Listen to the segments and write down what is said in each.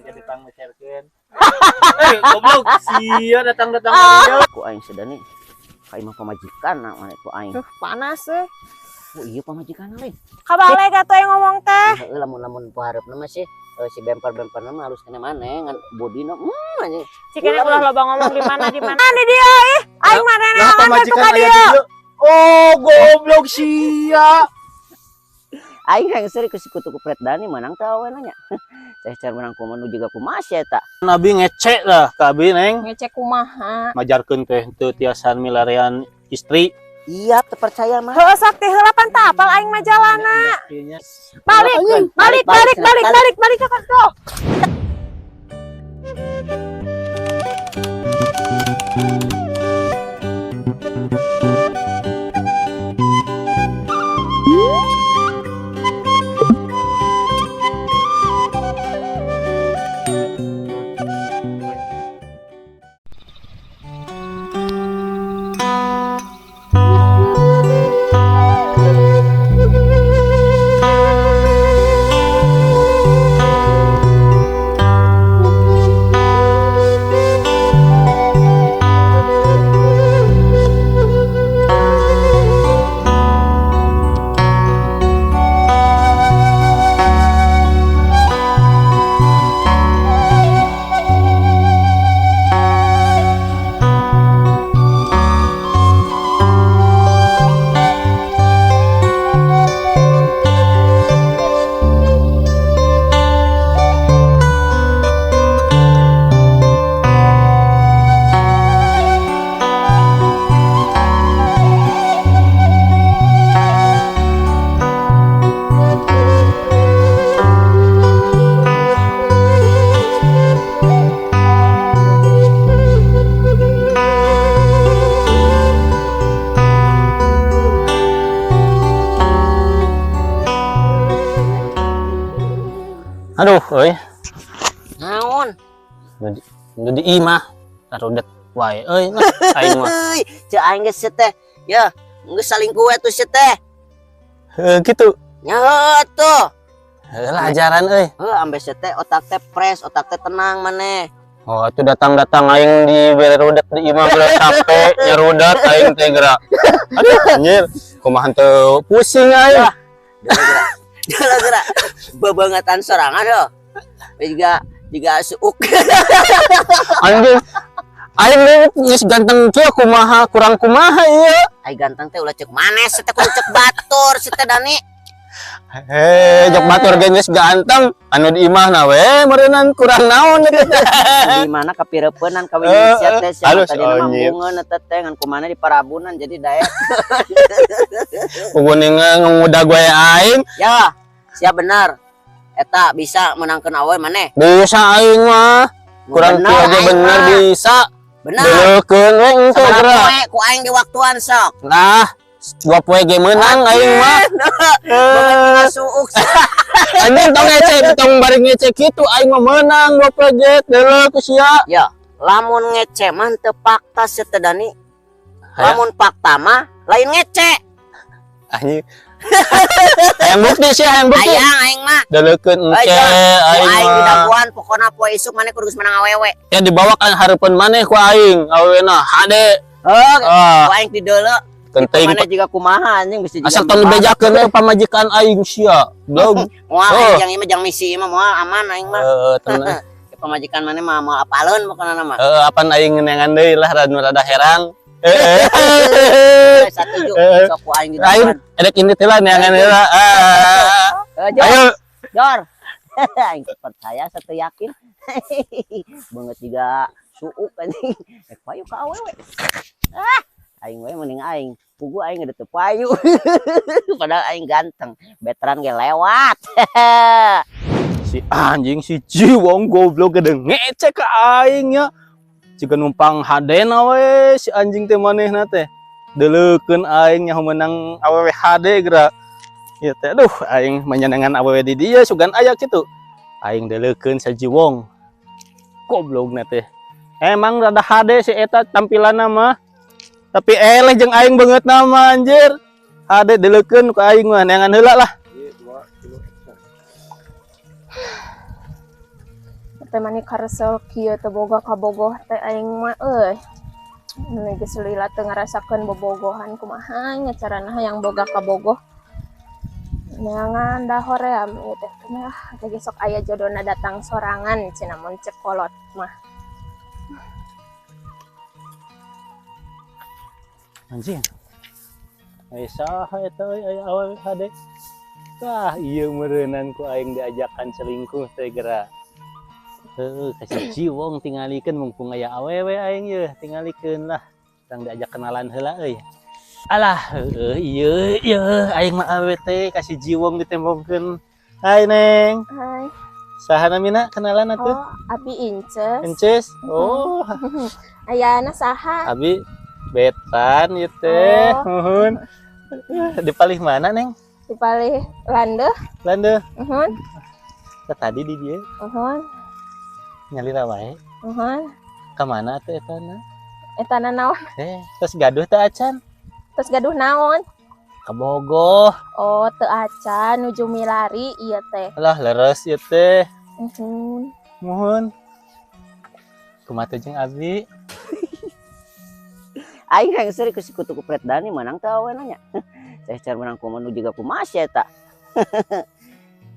Jadi pangmeserkeun. Eh, goblok sia datang-datang ka dieu. Ku aing sedani ka imah pamajikan na mana ku aing. Duh, panas euy. Oh iya, pamajikan lain. Kabalik atuh yang ngomong teh. Heeh, lamun-lamun poharepna mah sih si bemper-bemperna mah halus kena maneh ngan bodina anjing. Cikene ulah loba ngomong di mana di mana. Di dieu ih. Aing mah Lah, neangan we pamajikan ka aya di dieu. dieu. Oh, goblok sia. Aing hayang seuri ku si kutu kupret Dani menang teh awewe nya. Teh car menang kumaha nu juga kumaha sia eta. Nabi ngecek lah ka abi, Neng. Ngecek kumaha. Majarkeun teh teu tiasan milarian istri. Iya, teu percaya mah. Heuh, sok teh heula pan teu apal aing mah jalana. Balik, balik, balik, balik, balik, balik ke kantor. Aduh, euy. Naon? Nu di imah tarudet wae euy lah aing mah. Euy, ceu aing geus teh. Ya, geus salingkuh we tuh sia teh. Heuh kitu. Nya heuh tuh. Heuh lah ajaran euy. Heuh, ambe sia teh otak teh fresh, otak teh tenang maneh. Oh, itu datang-datang aing di bere rudet di imah bere capek nyarudat aing teh gerak. Aduh, anjir. Kumaha teu pusing aing. Gara-gara bebangetan sorangan heuh. Juga juga suuk. Anjir. Aing geus ganteng kieu kumaha kurang kumaha ieu. Ai ganteng teh ulah cek maneh sia teh, kudu cek batur sia teh, Dani. Heh, jok batur ge geus ganteng, anu di imahna we meureunnan kurang naon eta teh. Di mana kapireupeunnan kawin sia teh sia Halus, tadi mah anjir. bungeun eta teh ngan kumana di parabunan jadi daek. Kuguningan ngudag we aing. Ya, siap benar. Eta bisa menangkeun awe maneh. Bisa aing mah. Kurang Bener, kieu ge aing bener mah. bisa. Bener. Deukeun we engke Sabaraha geura. poe ku aing di waktuan sok. Nah, 2 poe ge menang aing mah. Banget suuk. Anjing tong ngece, tong bari ngece kitu aing mah menang 2 poe ge deuleu ku sia. Ya, lamun ngece mah teu fakta sia teh, Dani. Aya. Lamun fakta mah lain ngece. Anjing. Hayang bukti sia, hayang bukti. Hayang aing mah. Deleukeun Euy, engke Jor. Ku aing aing mah. didaguan pokona poe isuk maneh kudu geus menang awewe. Ya dibawa kan hareupeun maneh ku aing, awewena hade. Heuh, Ah, ku aing dideuleu. Penting. Maneh juga kumaha anjing bisa juga. Asal tong dibejakeun we pamajikan aing sia. Blog. Moal Oh. aing jang ieu mah jang misi ieu mah moal aman aing mah. Heeh, tenang. Ke pamajikan maneh mah moal apaleun pokona mah. Heeh, apan aing neangan deui lah rada rada herang. Heeh. Satuju sok ku aing Aing didaguan. edek ini teh lah neangan heula. Ah. Eh, Jor, Ayo. Jor. Aing percaya satu yakin. Banget juga suuk anjing. Eh, payu ka awewe. Ah, aing we mending aing. Pugu aing udah teu payu. Padahal aing ganteng. Veteran ge lewat. Si anjing si Jiwong goblok gede ngecek ke aing nya. Jika numpang hadena we si anjing teh manehna teh. Deleukeun aing nya menang awewe hade geura. Ieu teh aduh aing menyenengan awewe di dieu sugan aya kitu. Aing deleukeun si Jiwong. Goblokna teh. Emang rada hade si eta tampilanna mah. Tapi eleh jeung aing beungeutna mah anjir. Hade deleukeun ku aing mah neangan heula lah. Teh mani karesel kieu teu boga kabogoh teh aing mah euy. Ini geus lila teu ngarasakeun bobogohan, kumaha nya carana hayang boga kabogoh. Neangan da hoream ieu teh ah, ge sok aya jodona datang sorangan cenah mun cek kolot mah. Anjing. Aya saha eta euy, aya awewe hade. Wah, ieu meureunan ku aing diajakan selingkuh teh geura. Heuh, ka si Ciwong tingalikeun mumpung aya awewe aing yeuh, tingalikeun lah. Urang diajak kenalan heula euy. Alah, heueuh ieu ieu aing mah awewe teh ka si Jiwong ditembongkeun. Hai Neng. Hai. Saha namina kenalan atuh? Oh, abi Inces. Inces. Oh. Ayana saha? Abi Betan ieu teh. Nuhun. Di palih mana, Neng? Di palih Landeuh. Landeuh. Nuhun. Tah tadi di dieu. Nuhun. Nyalira wae. Nuhun. Ka mana teh etana? Etana naon? Terus gaduh teh acan? Terus gaduh naon? Ka Bogoh. Oh, teu acan nuju milari ieu teh. Alah, leres ieu teh. Nuhun. Nuhun. Kumaha teh jeung abi? Aing hayang seuri ku si kutu kupret Dani menang teh awena nya. Teh car menang ku manu juga kumaha sia eta.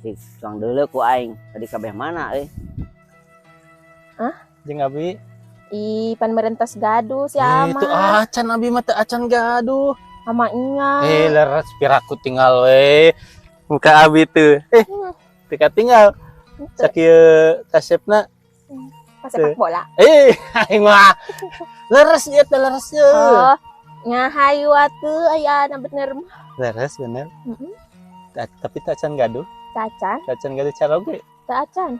Si cuang deuleu ku aing tadi kabeh mana euy. Hah? Jeung abi? Ih, pan merentas gaduh si ama. Itu acan abi mah teu acan gaduh. Ama nya. Leres piraku tinggal we. Muka abi teu. Teu katinggal. Sakieu kasepna. Sepak bola. Aing mah. Leres ieu teh, leres ieu. Oh, nya hayu atuh aya na bener mah. Leres bener. Heeh. Tapi teu acan gaduh. Teu acan. Teu acan gaduh caroge. Teu acan.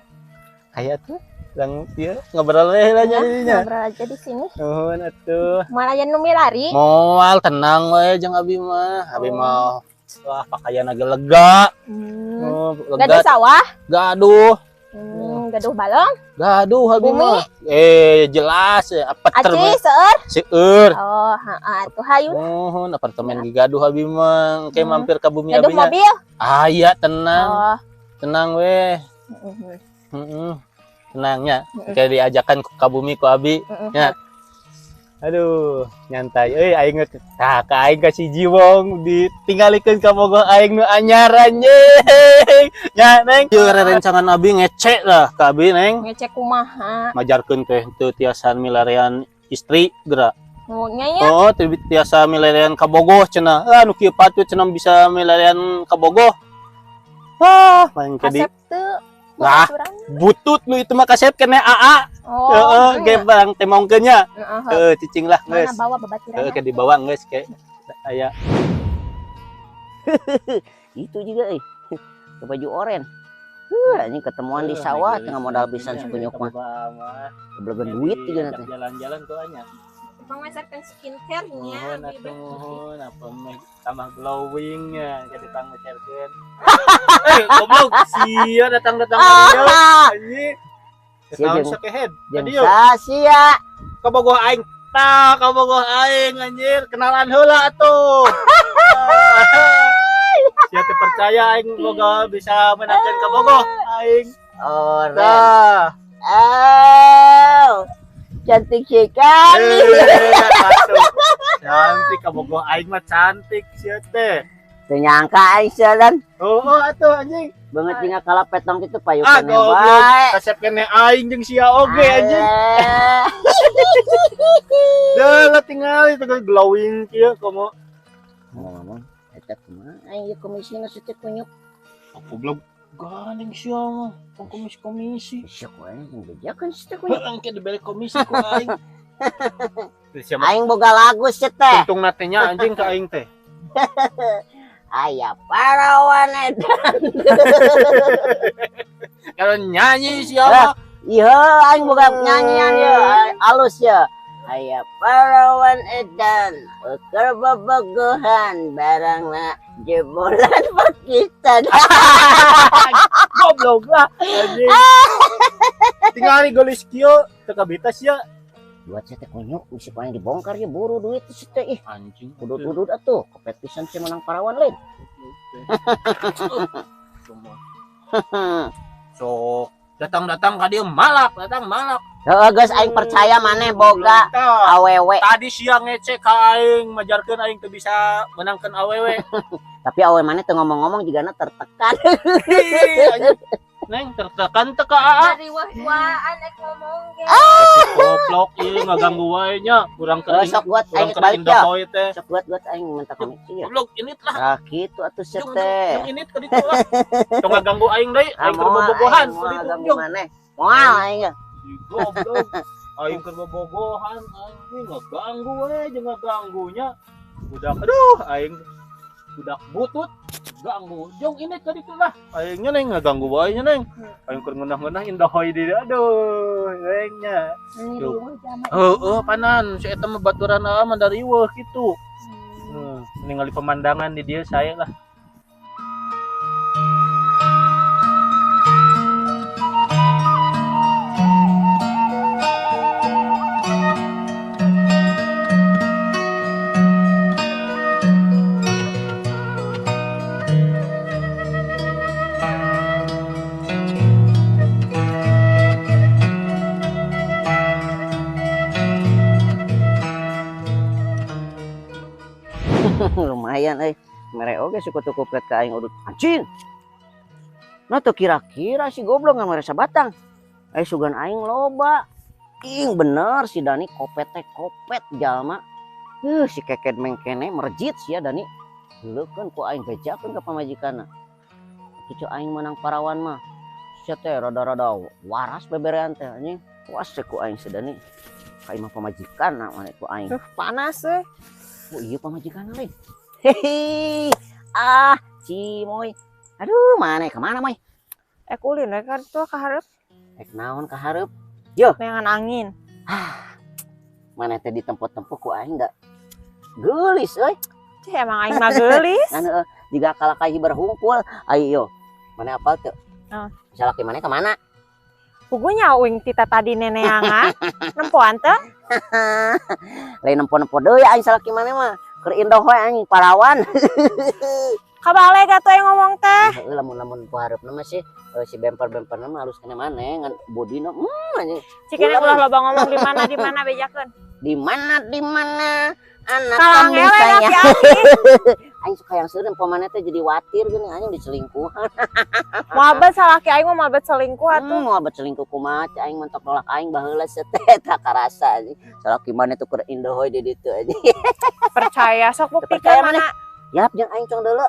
Aya tuh. Lang ieu ngobrol we lah Ya, jadinya. ngobrol aja di sini. Nuhun atuh. Moal aya nu milari? Moal tenang we jeung abi mah. Abi mah wah pakaian agak lega. Oh, lega. Gaduh sawah? Gaduh. Gaduh balong? Gaduh abi Bumi? mah. Jelas ya, apartemen. Aci seueur? Seueur. Oh, heeh atuh hayu. Nuhun apartemen ge gaduh abi mah. Engke mampir ka bumi Gaduh abi nya. mobil? Aya tenang. Oh. Tenang we. Heeh. Tenangnya. Kayak diajakan ka bumi ku abi. Ya. Aduh, nyantai. Euy aing tah ka aing ka si Jiwong ditinggalikeun ka bogoh aing nu anyar anjing. Nya Neng, ieu rerencangan abi ngecek lah ka abi Neng. Ngecek kumaha? Majarkeun teh teu tiasa milarian istri geura. Oh, nya ya. Oh, teu tiasa milarian ka bogoh cenah. Ah nu kieu patut cenah bisa milarian ka bogoh. Ah, main ke di Kasep teu. Lah, butut nu itu mah kasep kene AA. Oh, heeh, ge barang temongkeun nya. Heeh. Heuh, cicing lah geus. Mana bawa babatiran? Heuh, ke dibawa geus ke aya. Itu juga euy. Ke baju oren. Heuh, anjing ketemuan di sawah tengah modal pisan si kunyuk mah. Belegan duit juga nanti. Jalan-jalan tuh nya. Pangmasarkan skincare nya. Nuhun atuh nuhun, apa meh tambah glowing nya jadi pangmeserkeun. Goblok sia datang-datang ka dieu anjing. Sia Naon jeung sakehead? jeung sia. Kabogoh aing. Tah, kabogoh aing anjir, kenalan heula atuh. Sia teu percaya aing boga bisa menangkan kabogoh aing. Oren. Tah. Oh. Cantik sekali. Cantik kabogoh aing mah cantik sia teh. Teu nyangka aing sia dan. Oh, atuh anjing. Banget tinggal kalah petong kitu payu Ah, keneh goblok. wae. Kasep keneh aing jeung sia oge anjing. Dah lah tinggal itu glowing kieu komo. Ngomong eta kumaha aing ieu komisina si teh kunyuk. Aku goblok gandeng sia mah, tong komisi-komisi. Sia ku aing bejakeun si teh kunyuk. Heuh, engke dibere komisi ku aing. Aing boga lagu si teh. Untung natenya anjing ka aing teh. Aya parawan edan. Kalau nyanyi siapa? Iya, aing boga nyanyian ye, alus ya. Aya parawan edan, keur bobogohan barangna jebolan Pakistan. Goblok lah anjing. Tingali gelis kieu teu kabita sia. Buat saya teh kunyuk, bisi ku aing dibongkar ya buru duit si teh ih. Anjing. Udut-udut atuh, kopet pisan sih menang parawan lain. Sok Datang-datang ka dieu malak, datang malak. Heeh, geus aing percaya maneh boga Tah, awewe. tadi siang ngecek ka aing, majarkeun aing teu bisa menangkeun awewe. Tapi awewe maneh teu ngomong-ngomong jigana tertekan. Ih, anjing. Neng tertekan teu ka aa. Dari wah-wahan ek ngomong ge. Si goblok ieu ngaganggu wae nya. Kurang Oh, keur sok buat kurang aing keur balik indah ya. poe teh. Sok buat buat aing minta koneksi ya. Goblok ini lah. Nah, kitu atuh sia Jung, teh. jung, ini ka ditu lah. Tong ngaganggu aing deui, Ah, aing keur moal, bobogohan. aing moal Ka ditu, ganggu jung. maneh. Moal aing ya. Si goblok. Aing keur bobogohan, aing ini ngaganggu we jeung ngaganggunya. Budak aduh, aing budak butut ganggu. Jung ini ka ditu lah. Aingnya neng ngaganggu wae nya neng. Aing keur ngeunah-ngeunah indah hoy di dieu. Aduh, aingnya. Ini riweuh jama. Heeh, panan si eta mah baturan aa mah dari riweuh kitu. Ningali pemandangan di dieu saya lah. Lumayan euy. Mere oge suku tuh kupret ka aing udut. Anjing. Nah tuh kira-kira si goblok nggak mere sabatang. Eh sugan aing loba. Ing bener si Dani kopet teh kopet jalma. Si keket mengkene merjit sia Dani. Leukeun ku aing bejakeun ka pamajikanna. Cucu aing menang parawan mah. Sia teh rada-rada waras beberean teh anjing. Was ku aing si Dani. Ka imah pamajikanna maneh ku aing. Panas euy. Oh iya pamajikanna lain. Hehehe. Ah, Cimoy. Aduh, mana kemana, Moy? Ek ulin we kan tuh ka hareup Rek naon ka hareup? neangan angin. Mana teh ditempo-tempo ku aing da geulis euy. Cih emang aing mah geulis. Kan heueuh, jiga kalakay berhungkul. Ayo, mana apal teu? Naon? Salaki mana kemana? Pugunya uing tita tadi neneangan. Nempoan teu? Lain nempo-nempo deui aing salaki mana mah. Keur indah we aing parawan. Kabale gak tuh yang ngomong teh. Heeh, lamun-lamun ku hareupna mah sih si bemper-bemperna mah halus kana maneh ngan bodina anjing. Cikene ulah loba ngomong di mana di mana bejakeun. Di mana di mana anak Kalang kambing ewe saya. laki-laki. Aing suka yang seureun pamane teh jadi watir geuning anjing diselingkuhan. Moal bet salaki aing mah moal bet selingkuh atuh. Moal bet selingkuh kumaha cai aing mentok nolak aing baheula seteh tak karasa anjing. Salaki maneh tuh keur indohoy di ditu anjing. Percaya sok Teu percaya buktikan maneh. mana. Yap jeung aing cong deuleu.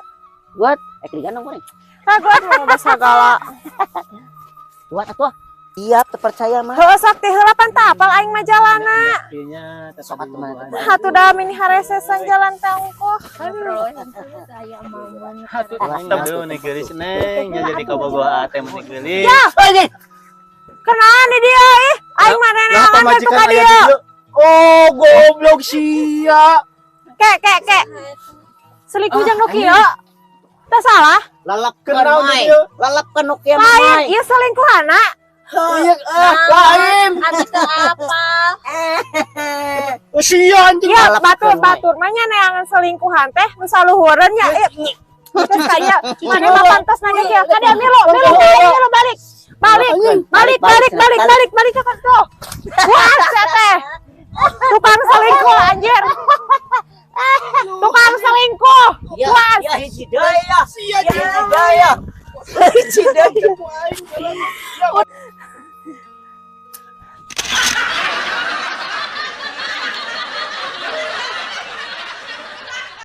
Buat ek digandong goreng. Tah gua mau bahasa segala. Buat atuh. Iya, teu percaya mah. Heuh sok teh heula pan teu apal aing mah jalana. Sok atuh maneh teh. Atuh da mini haresesan jalan teh ongkoh. Atuh tetep deui nih geulis neng, nya jadi kabogoh ate meni geulis. Ya. Anjing. Kenalan di dia ih. Aing mah Lah neneangan we tuh pamajikan ka aya di dieu. dieu. Oh, goblok sia. Ke ke ke. Selingkuh jeung nu kieu. Teu salah. Lalapkeun Kenaon di moy. dieu? Lalapkeun nu kieu mah. Lain Moy. ieu selingkuhana. Iya, ah, lain. Abi teu apa? Oh, sia anjing. Iya, Lalapkeun, batur moy. batur mah nya neangan selingkuhan teh nu saluhureun nya. Ieu. Terus kaya mana mah pantas nanya kieu. Ka dia milu, milu, milu balik. Balik, balik, balik, balik, balik, balik ke tuh. Wah, sia teh. Tukang selingkuh anjir. Tukang selingkuh. Ya, Puas. ya hiji deui ya. Sia Ya hiji deui ya. Hiji deui.